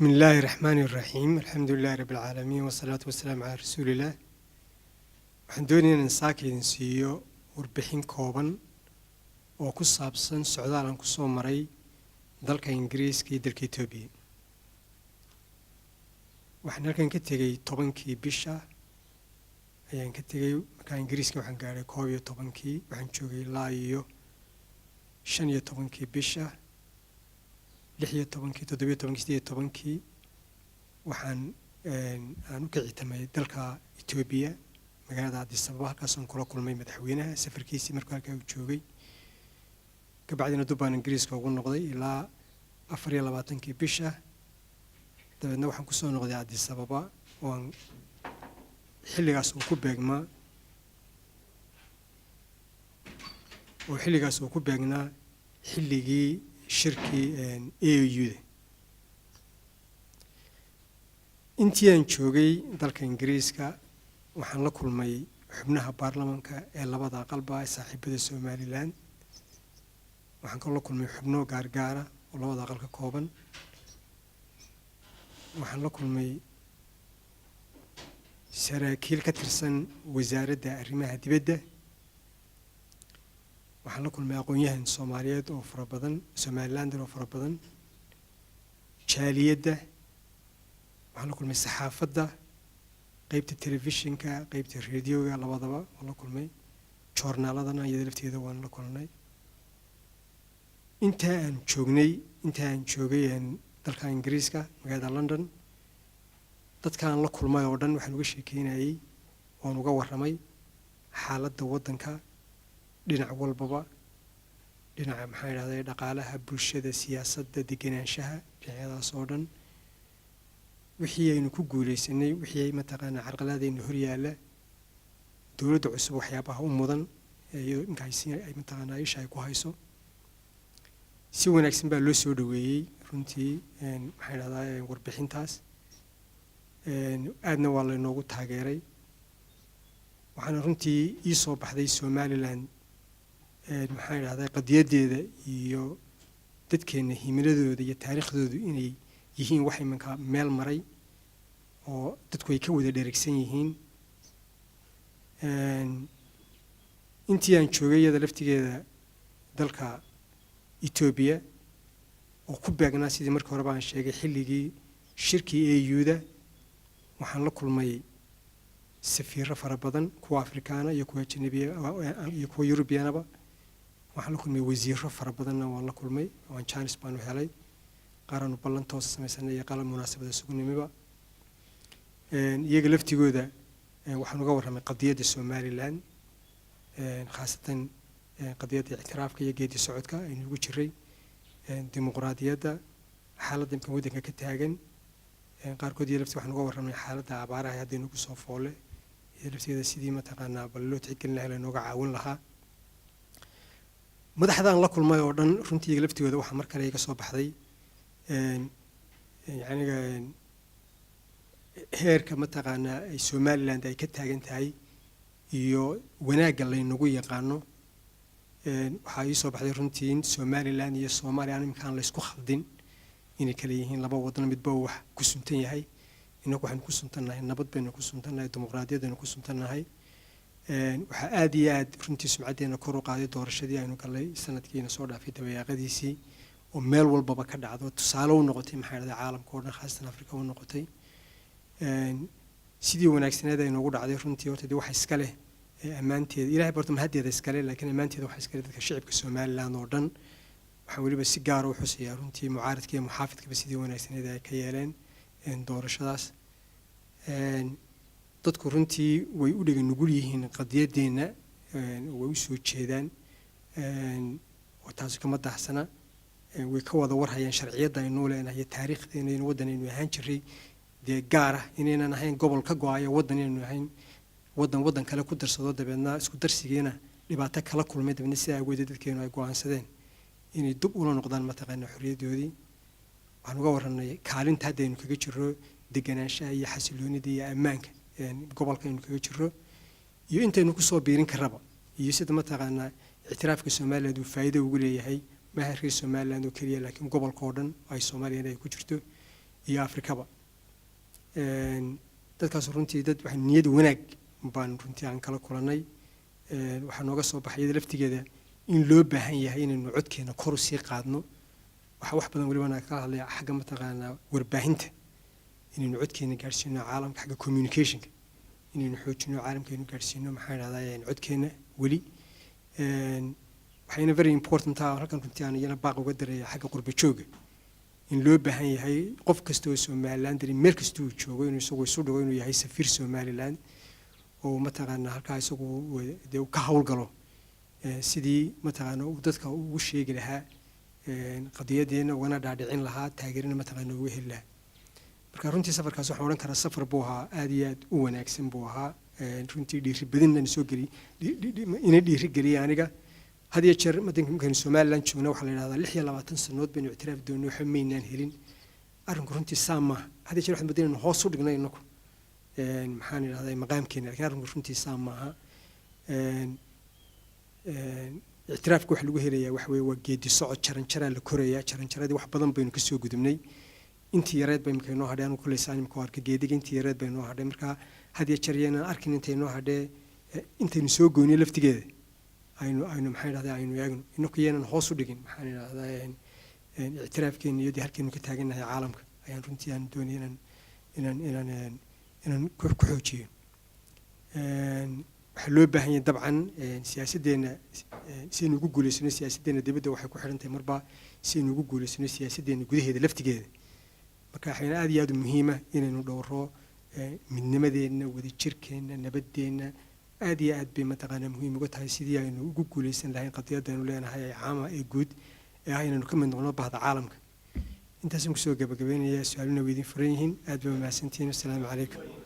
بسم الله الرحمن الرحيم، الحمد لله رب العالمين، والصلاة والسلام على رسول الله. Waxaan doonayaa inaan saaka idin siiyo warbixin kooban oo ku saabsan socdaal aan kusoo maray dalka Ingiriiska iyo dalka Etoobiya. Waxaan halkan ka tegey 10-kii bisha ayaan ka tegey. Markaa Ingiriiska waxaan gaadhay 11-kii, waxaan joogay ilaa iyo 15-kii bisha, 16-kii, 17-kii, 18-kii waxaan aan u kicitamay dalka Etoobiya, magaalada Addis Ababa. Halkaasaan kula kulmay madaxweynaha safarkiisii markuu halkaa uu joogay. Kabacdina dub baan Ingiriiska ugu noqday ilaa 24-kii bisha. Dabeedna waxaan kusoo noqday Addis Ababa oo aan xilligaas uu ku beegmaa oo xilligaas uu ku beegnaa xilligii shirkii AU-da. Intii aan joogay dalka Ingiriiska waxaan la kulmay xubnaha baarlamanka ee labada aqalba ee saaxiibada Somaliland. Waxaan kaloo la kulmay xubno gaargaara oo labada aqal ka kooban. Waxaan la kulmay saraakiil ka tirsan Wasaaradda Arrimaha Dibadda. Waxaan la kulmay aqoon-yahan Soomaaliyeed oo fara badan, Somalilander oo fara badan, jaaliyadda. Waxaan la kulmay saxaafadda, qeybta telefishinka, qeybta radioga, labadaba waan la kulmay. Joornaaladana iyada lafteeda waan la kulnay. Inta aan joognay, inta aan joogay dalka Ingiriiska, magaalada London, dadkaan la kulmay oo dhan waxaan uga sheekeynayey oon uga warramay xaaladda waddanka dhinac walbaba, dhinaca, maxaan idhahday, dhaqaalaha, bulshada, siyaasadda, degenaanshaha, dhinacyadaas oo dhan, wixii aynu ku guuleysanay, wixii mataqaanaa carqaladayna hor yaalla, dowladda cusub waxyaabaha u mudan iyadoo imka ay mataqaanaa isha ay ku hayso. Si wanaagsan baa loo soo dhaweeyey runtii, maxaan idhahdaa, warbixintaas. Aadna waa laynoogu taageeray. Waxaana runtii ii soo baxday Somaliland, maxaan idhahdaa, qadiyaddeeda iyo dadkeenna himiladooda iyo taariikhdoodu inay yihiin wax iminka meel maray oo dadku ay ka wada dheregsan yihiin. Intii aan joogay iyada laftigeeda dalka Etoobiya, oo ku beegnaa sidii markii horeba aan sheegay xilligii shirkii AU-da, waxaan la kulmay safiiro fara badan, kuwa Afrikaana iyo kuwa ajanabiya iyo kuwa Yurubiyanaba. Waxaan la kulmay wasiiro fara badanna waan la kulmay. Waan chance baanu helay, qaaraanu ballan toosa samaysanay iyo qalan munaasabada isugu nimiba. Iyaga laftigooda waxaan uga warramay qadiyadda Somaliland, khaasatan qadiyadda ictiraafka iyo geedi socodka aynu ugu jiray, dimuqraadiyadda, xaaladda imka waddanka ka taagan. Qaarkood iyo lafti waxaan uga warramay xaaladda abaaraha hadda inagu soo foole iyo lafteeda sidii mataqaanaa bal loo tixgelin lahaa, laynooga caawin lahaa. Madaxdaan la kulmay oo dhan runtii iyaga laftigooda waxaa mar kale iga soo baxday yacniga heerka mataqaanaa ay Somaliland ay ka taagan tahay iyo wanaagga laynagu yaqaano. Waxaa ii soo baxday runtii in Somaliland iyo Soomaaliya aan iminkaan laysku khaldin, inay kala yihiin laba wadan, midba uu wax ku suntan yahay. Innagu waxaynu ku suntannahay nabad baynu ku suntannahay, dimuqraadiyadaynu ku suntannahay. Waxaa aada iyo aad runtii sumcaddeena kor u qaaday doorashadii aynu galnay sanadkiina soo dhaafay dabayaaqadiisii, oo meel walbaba ka dhacdo, tusaale u noqotay, maxaa dhahday, caalamka oo dhan, khaasatan Afrika u noqotay. Sidii wanaagsaneed ay noogu dhacday runtii horta dee waxa iska leh ammaanteeda Ilahay barto, mahaddeeda iskale, laakiin ammaanteeda waxa iskale dadka shicibka Somaliland oo dhan. Waxaan weliba si gaara u xusayaa runtii mucaaradka iyo muxaafidkaba sidii wanaagsaneed ay ka yeeleen doorashadaas. Dadku runtii way u dhega nugul yihiin qadiyaddeenna, way u soo jeedaan oo taasi kama dahsana. Way ka wada warhayaan sharciyadda aynuu leenahay iyo taariikhdeena in waddan aynu ahaan jiray dee gaar ah, inaynan ahayn gobol ka go-ayo waddan, inaynu ahayn waddan waddan kale ku darsado, dabeedna isku darsigiina dhibaato kala kulmay. Dabeedna sidaa awoodeed dadkeenu ay go'aansadeen inay dib ula noqdaan mataqaana xorriyaddoodii. Waxaan uga warranay kaalinta hadda aynu kaga jiro deganaanshaha iyo xasiloonida iyo ammaanka gobolka aynu kaga jiro iyo intaynu kusoo biirin karaba, iyo sida mataqaanaa ictiraafka Somaliland uu faa'iido ugu leeyahay maaha reer Somaliland oo keliya, laakiin gobolka oo dhan ay Soomaaliyana ay ku jirto. iyo Afrikaba. Dadkaas runtii dad wax niyad wanaag baan runtii aan kala kulannay. Waxaa nooga soo baxay iyada laftigeeda in loo baahan yahay inaynu codkeena kor usii qaadno. Waxaa wax badan welibana kala hadlaya xagga, mataqaanaa, warbaahinta, inaynu codkeena gaadhsiino caalamka, xagga communicationka inaynu xoojino, caalamka aynu gaadhsiino, maxaan idhahdaa, codkeena weli. Waxayna very important ah halkan runtii aan iyana baaq uga daraya xagga qurba jooga, in loo baahan yahay qof kasta oo Somaliland meel kasta uu joogo inuu isagu isu dhigo inuu yahay safiir Somaliland, oo mataqaanaa halkaa isagu dee ka howlgalo sidii, mataqaana, uu dadka ugu sheegi lahaa qadiyadeena, ugana dhaadhicin lahaa, taageerina, mataqaana, uga heli lahaa. Marka runtii safarkaas waxaan odhan karaa safar buu ahaa aad iyo aad u wanaagsan buu ahaa. Runtii dhiiri badinna soo geliy, ina dhiiri geliyay aniga. Had iyo jeer markaynu Somaliland joogna waxaa la yidhahdaa 26 sanood baynu ictiraaf doonay, waxba maynaan helin. Arrinku runtii saa maaha. Had iyo jeer waxaan moodaya inaynu hoos u dhignay inaku, maxaan idhahdaa, maqaamkeena, lakin arrinku runtii saa maaha. Ictiraafka waxa lagu helayaa waxa weeye waa geedi socod, jaranjaraa la korayaa. Jaranjaradii wax badan baynu kasoo gudubnay, intii yareed bay imika inoo hadhay. Anigu kolley saan imika arka, geediga intii yareed bay inoo hadhay. Marka had iyo jeer yaynaan arkin intay inoo hadhee, intaynu soo goynay laftigeeda aynu, maxaan idhahdaa, aynu eegno inaku, yaynan hoos u dhigin, maxaan idhahdaa, ictiraafkeena iyo dee halkaynu ka taagannahay caalamka. Ayaan runtii aan doonaya inaan ku xoojiyo. Waxaa loo baahan yahay dabcan siyaasaddeena sidaynu ugu guulaysano siyaasaddeena dibadda waxay ku xidhan tahay marba sidaynu ugu guulaysano siyaasaddeena gudaheeda laftigeeda. Marka waxayna aad iyo aad u muhiima inaynu dhowro midnimadeenna, wadajirkeenna, nabadeenna. Aad iyo aad bay, mataqaanaa, muhiim uga tahay sidii aynu ugu guulaysan lahayn qadiyadaynu leenahay ee caama ee guud ee ah inaynu ka mid noqno bahda caalamka. Intaasaan kusoo gabagabeynaya. Su-aaluna way idin furan yihiin. Aad baa mahadsantihiin. Assalaamu calaykum.